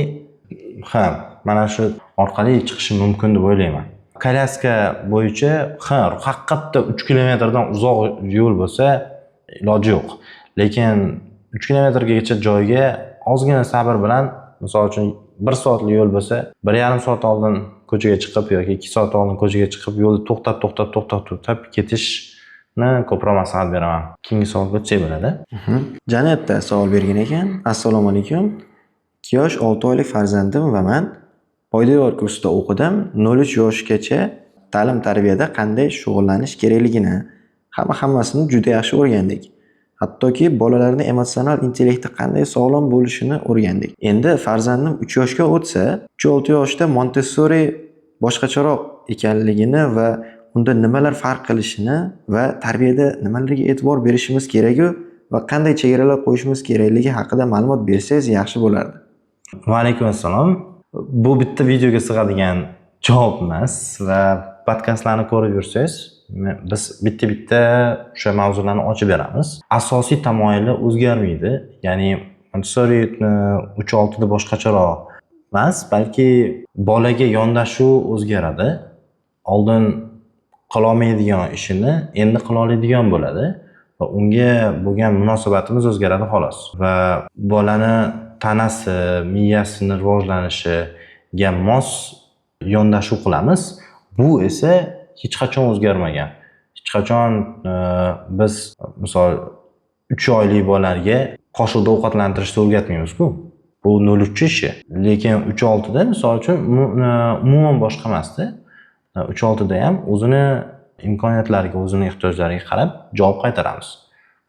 A: ha, mana shu orqali chiqishi mumkin deb o'ylayman. Kolyaska bo'yicha, ha, haqiqatda 3 kilometrdan uzoq yo'l bo'lsa iloji yo'q. Lekin 3 kilometrgacha joyga ozgina sabr bilan, misol uchun 1 soatlik yo'l bo'lsa, 1,5 soat oldin ko'chaga chiqib yoki 2 soat oldin ko'chaga chiqib, yo'lda to'xtab, to'xtab, to'xtab, to'xtab ketishni ko'proq maslahat beraman. Keyingi savolga o'tsak bo'ladi.
B: Janetda savol bergan ekan. Assalomu alaykum. 2 yosh 6 oylik farzandim va man poydevor kursida o'qidim. 0-3 yoshgacha ta'lim tarbiyada qanday shug'ullanish kerakligini hammasini juda yaxshi o'rgandik. Hattoki bolalarning emotsional intellekti qanday sog'lom bo'lishini o'rgandik. Endi farzandim 3 yoshga o'tsa, 3-6 yoshda Montessori boshqacharoq ekanligini va unda nimalar farq qilishini va tarbiyada nimalarga e'tibor berishimiz keraku va qanday chegaralar qo'yishimiz kerakligi haqida ma'lumot bersangiz yaxshi bo'lardi.
A: Va alaykum assalom. Bu bitta videoga sig'adigan javob emas va podkastlarni ko'rib yursangiz, biz bitta-bitta o'sha mavzularni ochib beramiz. Asosiy tamoyillar o'zgarmaydi. Ya'ni Montessori 3-6da boshqacharoq emas, balki bolaga yondashuv o'zgaradi. Oldin qilolmaydigan ishini endi qila oladigan bo'ladi va unga bo'lgan munosabatimiz o'zgaradi xolos. Va bolani tanasi, miyasini rivojlanishiga mos yondashuv qilamiz. Bu esa hech qachon o'zgarmagan. Hech qachon biz misol 3 oylik bolalarga qoshiqda ovqatlantirishni o'rgatmaymiz-ku. Bu 0-3 ishi. Lekin 3-6da misol uchun umuman boshqa emasda. 3-6da ham o'zini imkoniyatlariga, o'zini ehtiyojlariga qarab javob qaytaramiz.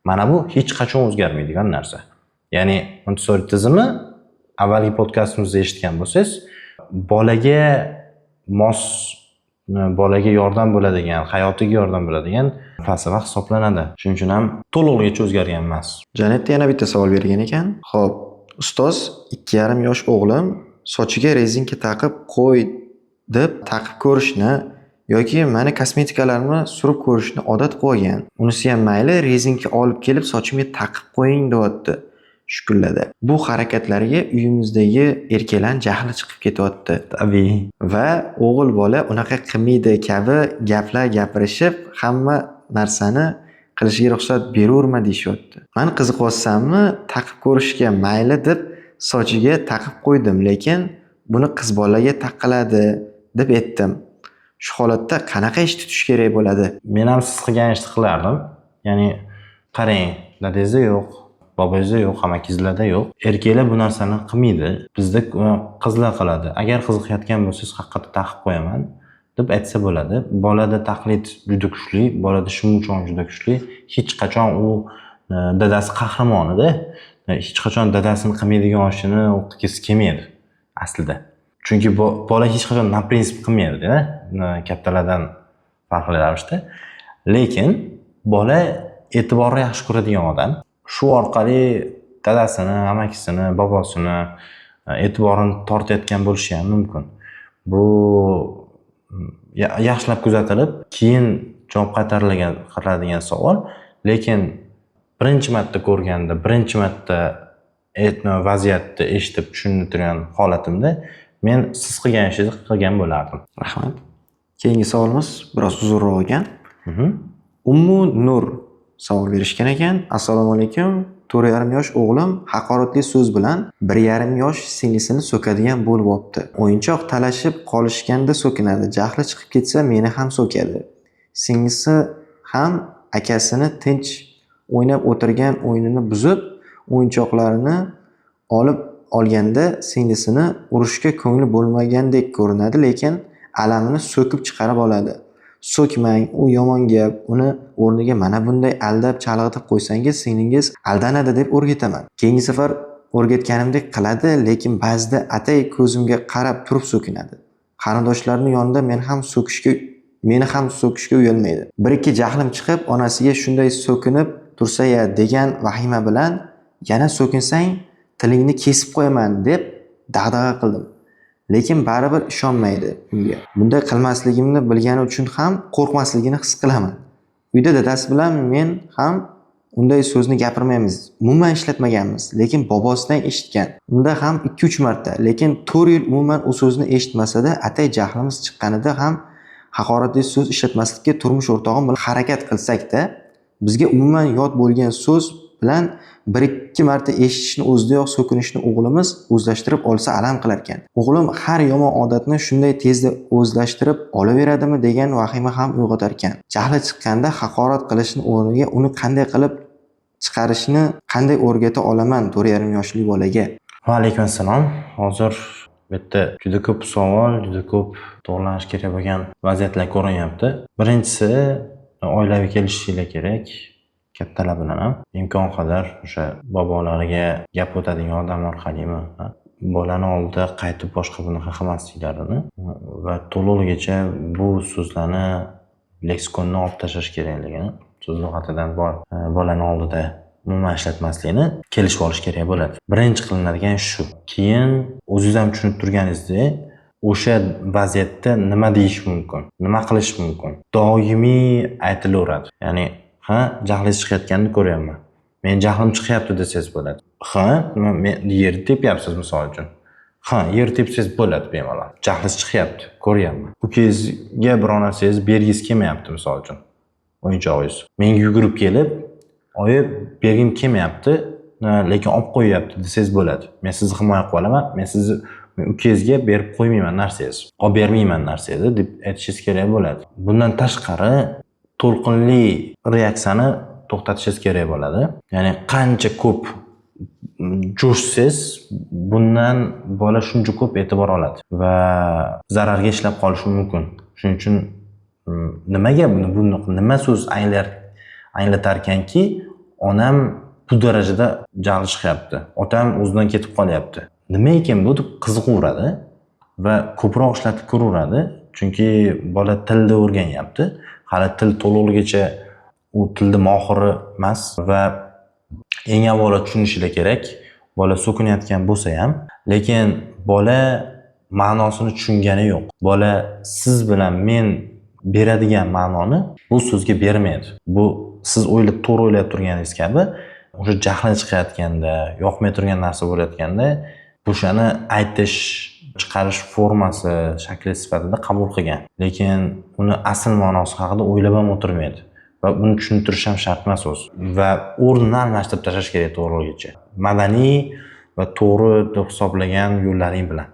A: Mana bu hech qachon o'zgarmaydigan narsa. Ya'ni Montessori tizimi, avvalgi podkastimizda eshitgan bo'lsangiz, bolaga mos, bolaga yordam bo'ladigan, hayotiga yordam bo'ladigan falsafa hisoblanadi. Shuning uchun ham to'liqligicha o'zgargan emas.
B: Janetda yana bitta savol bergan ekan. Xo'p, ustoz, 2,5 yosh o'g'lim sochiga rezinka taqib qo'y deb taqib ko'rishni yoki mani kosmetikalarimni surib ko'rishni odat qilgan. Unisi ham mayli, rezinka olib kelib sochimga taqib qo'ying deyapti shu kunlarda. Bu harakatlariga uyimizdagi erkaklar jahli chiqib ketyapti.
A: Tabiiy.
B: Va o'g'il bola unaqa qilmaydi kabi gaplar gapirishib, hamma narsani qilishiga ruxsat beraverma deyishyapti. Man qiziqyapsanmi, taqib ko'rishga mayli deb sochiga taqib qo'ydim, lekin buni qiz bolaga taqiladi deb aytdim. Shu holatda qanaqa ish tutish kerak bo'ladi?
A: Men ham siz qilgan ishni qilardim. Ya'ni qarang, dadangizda yo'q, bobongizda yo'q, amakingizlarda yo'q. Erkaklar bu narsani qilmaydi. Bizda qizlar qiladi. Agar qiziqayotgan bo'lsangiz, haqiqatda taqib qo'yaman deb aytsa bo'ladi. Bolada taqlid juda kuchli, bolada shimuvchon juda kuchli. Hech qachon u dadasi qahramonida, hech qachon dadasini qilmaydigan ishini u qilgisi kelmaydi aslida. Chunki bola hech qachon на принцип qilmaydi-da, kattalardan farqli ravishda. Lekin bola e'tiborni yaxshi ko'radigan odam. Shu orqali dadasini, amakisini, bobosini e'tiborini tortayotgan bo'lishi ham mumkin. Bu yaxshilab kuzatilib, keyin javob qaytariladigan savol. Lekin birinchi marta ko'rganda, birinchi marta vaziyatni eshitib tushuntirgan holatimda men siz qilgan ishingizni qilgan bo'lardim.
B: Rahmat. Keyingi savolimiz biroz uzunroq ekan. Ummu Nur savol berishgan ekan. Assalomu alaykum. 4,5 yosh o'g'lim haqoratli so'z bilan 1,5 yosh singlisini so'kadigan bo'lib olibdi. O'yinchoq talashib qolishganda so'kinadi. Jahli chiqib ketsa meni ham so'kadi. Singlisi ham akasini tinch o'ynab o'tirgan o'yinini buzib, o'yinchoqlarini olib olganda singlisini urishga ko'ngli bo'lmagandek ko'rinadi, lekin alamini so'kib chiqarib oladi. So'kmang, u yomon gap, uni o'rniga mana bunday aldab chalg'itib qo'ysangiz singlingiz aldanadi deb o'rgataman. Keyingi safar o'rgatganimdek qiladi, lekin ba'zida atay ko'zimga qarab turib so'kinadi. Qarindoshlarining yonida meni ham so'kishga uyalmaydi. Bir ikki jahlim chiqib onasiga shunday so'kinib tursa-ya degan vahima bilan yana so'kinsang tilingni kesib qo'yaman deb dag'dag'a qildim. Lekin baribir ishonmaydi unga. Bunday qilmasligimni bilgani uchun ham qo'rqmasligini his qilaman. Uyda dadasi bilan men ham unday so'zni gapirmaymiz. Umuman ishlatmaganmiz. Lekin bobosidan eshitgan. Unda ham 2-3 marta. Lekin 4 yil umuman u so'zni eshitmasa-da, atay jahlimiz chiqqanida ham haqoratli so'z ishlatmaslikka turmush o'rtog'im bilan harakat qilsak-da, bizga umuman yod bo'lgan so'z bilan 1-2 marta eshitishni o'zidayoq so'kinishni o'g'limiz o'zlashtirib olsa alam qilarkan. O'g'lim har yomon odatni shunday tezda o'zlashtirib olaveradimi degan vahima ham uyg'otarkan. Jahli chiqqanda haqorat qilishni o'rniga uni qanday qilib chiqarishni qanday o'rgata olaman 4,5 yoshli bolaga?
A: Va alaykum assalom. Hozir bu yerda juda ko'p savol, juda ko'p to'g'rilanishi kerak bo'lgan vaziyatlar ko'rinyapti. Birinchisi, oilaviy kelishishinglar kerak. Kattalar bilan ham imkon qadar o'sha bobolariga gap o'tadigan odam orqalimi, bolani oldida qaytib boshqa bunaqa qilmasliklarini va to'lig'igacha bu so'zlarni leksikondan olib tashlash kerakligini, so'z lug'atidan bolani oldida umuman ishlatmaslikni kelishib olish kerak bo'ladi. Birinchi qilinadigan shu. Keyin o'zingiz ham tushunib turganingizdek, o'sha vaziyatda nima deyish mumkin, nima qilish mumkin doimiy aytilaveradi. Ya'ni ha, jahlingiz chiqayotganini ko'ryapman. Men jahlim chiqyapti desangiz bo'ladi. Ha, men yer tepyapsiz misol uchun. Ha, yer tepsangiz bo'ladi bemalol. Jahlingiz chiqyapti, ko'ryapman. Ukangizga biror narsangiz bergingiz kelmayapti misol uchun. O'yinchog'ingiz. Menga yugurib kelib, oyi bergim kelmayapti, lekin olib qo'yyapti desangiz bo'ladi. Men sizni himoya qilib olaman, men sizni ukangizga berib qo'ymayman narsangiz. Olib bermayman narsangizni deb aytishingiz kerak bo'ladi. Bundan tashqari to'lqinli reaksiyani to'xtatishingiz kerak bo'ladi. Ya'ni qancha ko'p jo'shsangiz, bundan bola shuncha ko'p e'tibor oladi va zararga ishlab qolishi mumkin. Shuning uchun nimaga buni nima so'z anglatarkanki, onam bu darajada jahli chiqyapti, otam o'zidan ketib qolyapti. Nima ekan bu deb qiziqaveradi va ko'proq ishlatib ko'raveradi. Chunki bola tilni o'rganyapti. Hali til to'liqligicha u tilni mohiri emas va eng avvalo tushunishi kerak. Bola so'kinayotgan bo'lsa ham, lekin bola ma'nosini tushungani yo'q. Bola siz bilan men beradigan ma'noni bu so'zga bermaydi. Bu siz o'ylab to'g'ri o'ylab turganingiz kabi o'sha jahli chiqayotganda, yoqmay turgan narsa bo'layotganda o'shani aytish, chiqarish formasi, shakli sifatida qabul qilgan. Lekin uni asl ma'nosi haqida o'ylab ham o'tirmaydi. Va buni tushuntirish ham shart emas o'zi. Va o'rnini almashtirib tashlash kerak to'g'riligicha. Madaniy va to'g'ri deb hisoblagan yo'llaring bilan.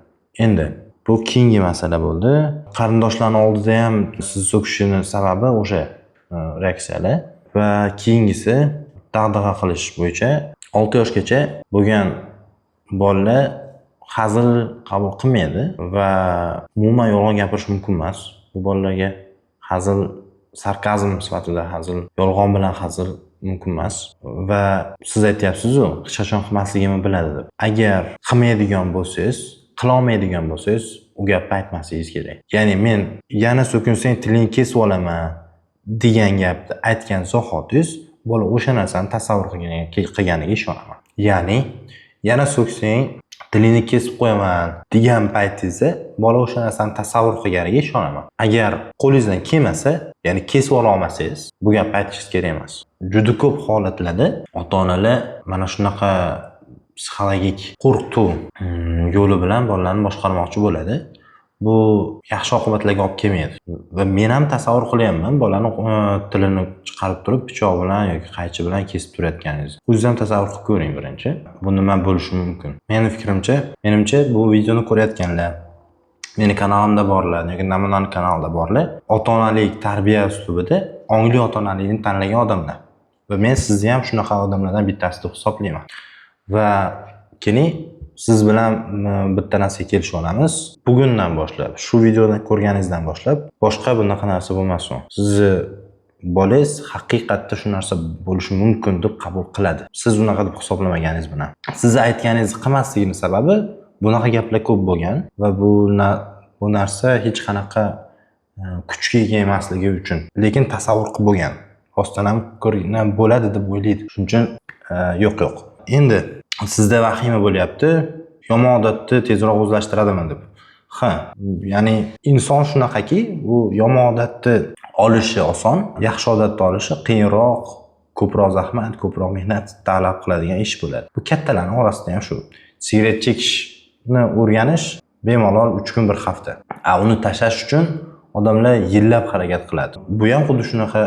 A: Endi bu keyingi masala bo'ldi. Qarindoshlarning oldida ham sizni so'kishini sababi o'sha reaksiyalar. Va keyingisi dag'dag'a qilish bo'yicha 6 yoshgacha bo'lgan bolalar hazil qabul qilmaydi va umuman yolg'on gapirish mumkin emas. Bu bolalarga hazil sarkazm sifatida hazil, yolg'on bilan hazil mumkin emas. Va siz aytyapsiz-u, hech qachon qilmasligimni biladi deb. Agar qilmaydigan bo'lsangiz, qilolmaydigan bo'lsangiz, u gapni aytmasligingiz kerak. Ya'ni men yana so'kinsang tilingni kesib olaman degan gapni aytgan zahotingiz bola o'sha narsani tasavvur qilganiga ishonaman. Ya'ni yana so'ksang tilingni kesib qo'yaman degan paytingizda bola o'sha narsani tasavvur qilganiga ishonaman. Agar qo'lingizdan kelmasa, ya'ni kesib ola olmasangiz, bu gapni aytishingiz kerak emas. Juda ko'p holatlarda ota-onalar mana shunaqa psixologik qo'rqituv yo'li bilan bolalarni boshqarmoqchi bo'ladi. Bu yaxshi oqibatlarga olib kelmaydi. Va men ham tasavvur qilyapman, bolani tilini chiqarib turib, pichoq bilan yoki qaychi bilan kesib turayotganingizni. O'zingiz ham tasavvur qilib ko'ring birinchi. Bu nima bo'lishi mumkin? Meni fikrimcha, menimcha bu videoni ko'rayotganlar, meni kanalimda borlar yoki Namunani kanalida borlar, ota-onalik tarbiya uslubida ongli ota-onalikni tanlagan odamlar. Va men sizni ham shunaqa odamlardan bittasi deb hisoblayman. Va keling, siz bilan bitta narsaga kelishib olamiz. Bugundan boshlab, shu videoni ko'rganingizdan boshlab boshqa bunaqa narsa bo'lmasin. Sizni bolangiz haqiqatda shu narsa bo'lishi mumkin deb qabul qiladi. Siz unaqa deb hisoblamaganingiz bilan. Sizni aytganingizni qilmasligini sababi bunaqa gaplar ko'p bo'lgan va bu narsa hech qanaqa kuchga ega emasligi uchun. Lekin tasavvur qilib bo'lgan. Rostdan ham ko'rgan bo'ladi deb o'ylaydi. Shuning uchun yo'q, yo'q. Endi sizda vahima bo'lyapti. Yomon odatni tezroq o'zlashtiradimi deb. Ha, ya'ni inson shunaqaki, u yomon odatni olishi oson, yaxshi odatni olishi qiyinroq, ko'proq zahmat, ko'proq mehnat talab qiladigan ish bo'ladi. Bu kattalarning orasida ham shu. Sigaret chekishni o'rganish bemalol 3 kun, 1 hafta. A uni tashlash uchun odamlar yillab harakat qiladi. Bu ham xuddi shunaqa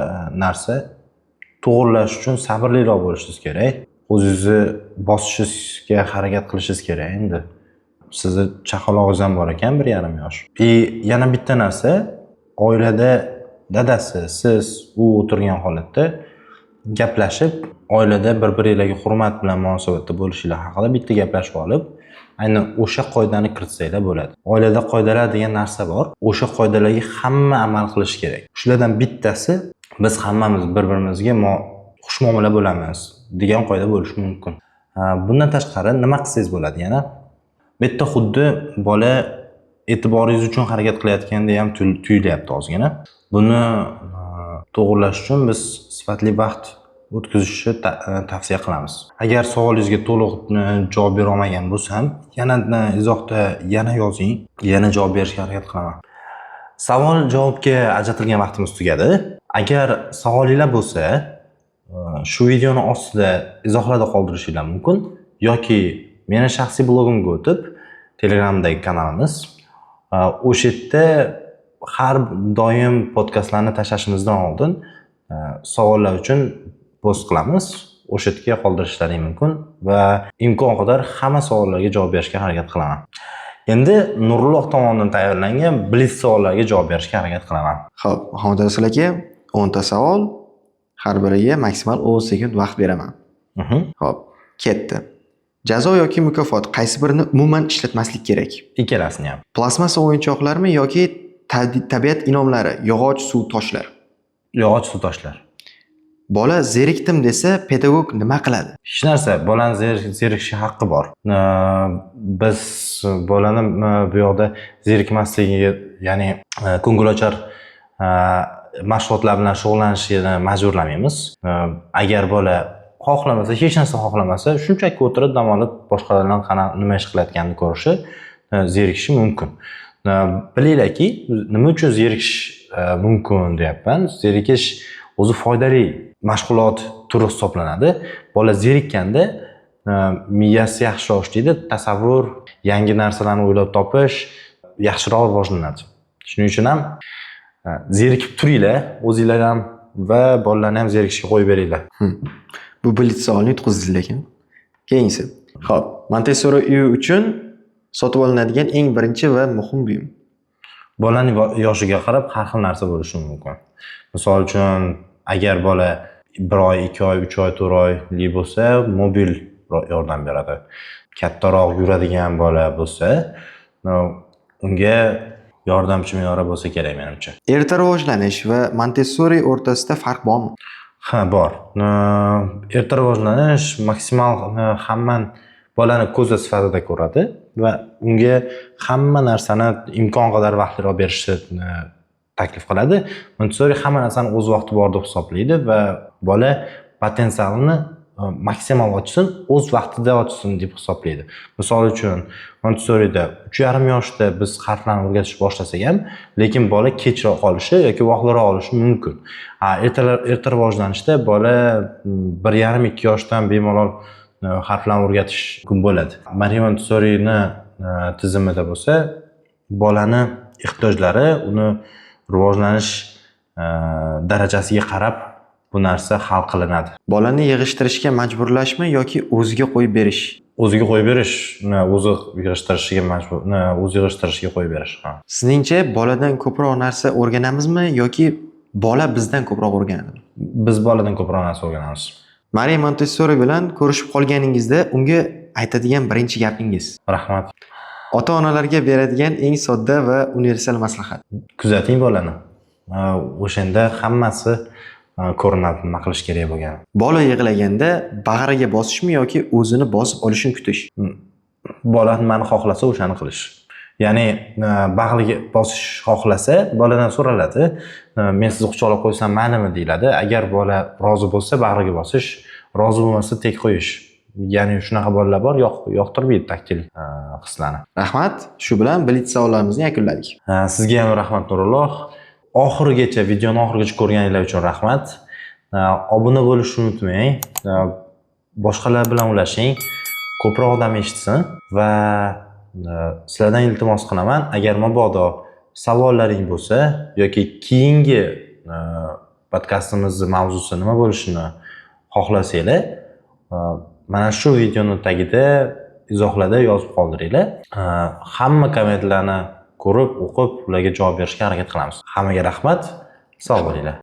A: narsa. To'g'irlash uchun sabrliroq bo'lishingiz kerak. O'zingizni bosishga harakat qilishingiz kerak endi. Sizni chaqalog'ingiz ham bor ekan, 1,5 yosh. И yana bitta narsa, oilada dadasi, siz, u o'tirgan holatda gaplashib, oilada bir-biringlarga hurmat bilan munosabatda bo'lishinglar haqida bitta gaplashib olib, aynan o'sha qoidani kiritsanglar bo'ladi. Oilada qoidalar degan narsa bor. O'sha qoidalarga hamma amal qilishi kerak. Shulardan bittasi, biz hammamiz bir-birimizga xushmuomala bo'lamiz degan qoida bo'lishi mumkin. Bundan tashqari nima qilsangiz bo'ladi yana? Bu yerda xuddi bola e'tiboringiz uchun harakat qilayotgandek ham tuyulyapti ozgina. Buni to'g'irlash uchun biz sifatli vaqt o'tkazishni tavsiya qilamiz. Agar savolingizga to'liq javob bera olmagan bo'lsam, yana izohda yana yozing, yana javob berishga harakat qilaman. Savol javobga ajratilgan vaqtimiz tugadi. Agar savolinglar bo'lsa, shu videoni ostida izohlarda qoldirishinglar mumkin yoki meni shaxsiy blogimga o'tib, Telegramdagi kanalimiz, o'sha yerda har doim podkastlarni tashlashimizdan oldin savollar uchun post qilamiz. O'sha yerga qoldirishlaring mumkin va imkon qadar hamma savollarga javob berishga harakat qilaman. Endi Nurulloh tomonidan tayyorlangan blitz savollarga javob berishga harakat qilaman.
B: Xo'p, Muhammad Rasul aka, 10 ta savol, har biriga maksimal 10 sekund vaqt beraman. Xo'p, ketdi. Jazo yoki mukofot, qaysi birini umuman ishlatmaslik kerak?
A: Ikkalasini ham.
B: Plastmassa o'yinchoqlarmi yoki tabiat inomlari, yog'och, suv, toshlar?
A: Yog'och, suv, toshlar.
B: Bola zerikdim desa, pedagog nima qiladi?
A: Hech narsa, bolani zerikishga haqqi bor. Biz bolani bu yoqda zerikmasligiga, ya'ni ko'ngilochar mashg'ulotlar bilan shug'ullanishini majburlamaymiz. Agar bola xohlamasa, hech narsa xohlamasa, shunchaki o'tirib dam olib, boshqalar bilan nima ish qilayotganini ko'rishi, zerikishi mumkin. Bilinglarki, nima uchun zerikish mumkin deyapman. Zerikish o'zi foydali mashg'ulot turi hisoblanadi. Bola zerikkanda miyasi yaxshiroq ishlaydi, tasavvur, yangi narsalarni o'ylab topish yaxshiroq rivojlanadi. Shuning uchun ham zerikib turinglar, o'zinglar ham va bolalarni ham zerikishga qo'yib beringlar.
B: Bu blitz savolni yutqizdingiz lekin. Keyingisi. Xo'p, Montessori uyi uchun sotib olinadigan eng birinchi va muhim buyum.
A: Bolaning yoshiga qarab har xil narsa bo'lishi mumkin. Misol uchun, agar bola 1 oy, 2 oy, 3 oy, 4 oylik bo'lsa, mobil yordam beradi. Kattaroq yuradigan bola bo'lsa, unga yordamchi minora bo'lsa kerak menimcha.
B: Erta rivojlanish va Montessori o'rtasida farq bormi?
A: Ha, bor. Erta rivojlanish maksimal hamma bolani ko'zi sifatida ko'radi va unga hamma narsani imkon qadar vaqtliroq berishni taklif qiladi. Montessori hamma narsani o'z vaqti bor deb hisoblaydi va bola potensialini maksimal ochsin, o'z vaqtida ochsin deb hisoblaydi. Misol uchun, Montessorida 3,5 yoshda biz harflarni o'rgatishni boshlasak ham, lekin bola kechroq olishi yoki vaqtliroq olishi mumkin. Ha, erta rivojlanishda bola 1,5-2 yoshdan bemalol harflarni o'rgatish mumkin bo'ladi. Mariya Montessorini tizimida bo'lsa, bolani ehtiyojlari, uni rivojlanish darajasiga qarab bu narsa hal qilinadi.
B: Bolani yig'ishtirishga majburlashmi yoki o'ziga qo'yib berish?
A: O'ziga qo'yib berish, o'zi yig'ishtirishiga majbur, o'zi yig'ishtirishiga qo'yib berish. Ha.
B: Sizningcha boladan ko'proq narsa o'rganamizmi yoki bola bizdan ko'proq o'rganadimi?
A: Biz boladan ko'proq narsa o'rganamiz.
B: Mariya Montessori bilan ko'rishib qolganingizda unga aytadigan birinchi gapingiz?
A: Rahmat.
B: Ota-onalarga beradigan eng sodda va universal maslahat.
A: Kuzating bolani. O'shanda hammasi ko'rinadi, nima qilish kerak bo'lgani.
B: Bola yig'laganda bag'riga bosishmi yoki o'zini bosib olishini kutish?
A: Bola nimani xohlasa, o'shani qilish. Ya'ni bag'riga bosish xohlasa, boladan so'raladi. Men sizni quchoqlab qo'ysam maylimi, deyiladi. Agar bola rozi bo'lsa, bag'riga bosish, rozi bo'lmasa, tek qo'yish. Ya'ni shunaqa bolalar bor, yoqtirmaydi taktil hislarni.
B: Rahmat. Shu bilan blitz savollarimizni yakunladik.
A: Sizga ham rahmat, Nurulloh. Oxirigacha, videoni oxirigacha ko'rganinglar uchun rahmat. Obuna bo'lishni unutmang. Boshqalar bilan ulashing. Ko'proq odam eshitsin va sizlardan iltimos qilaman, agar mabodo savollaring bo'lsa yoki keyingi podkastimizni mavzusi nima bo'lishini xohlasanglar, mana shu videoni tagida izohlarda yozib qoldiringlar. Hamma kommentlarni ko'rib, o'qib, ularga javob berishga harakat qilamiz. Hammaga rahmat. Sog' bo'linglar.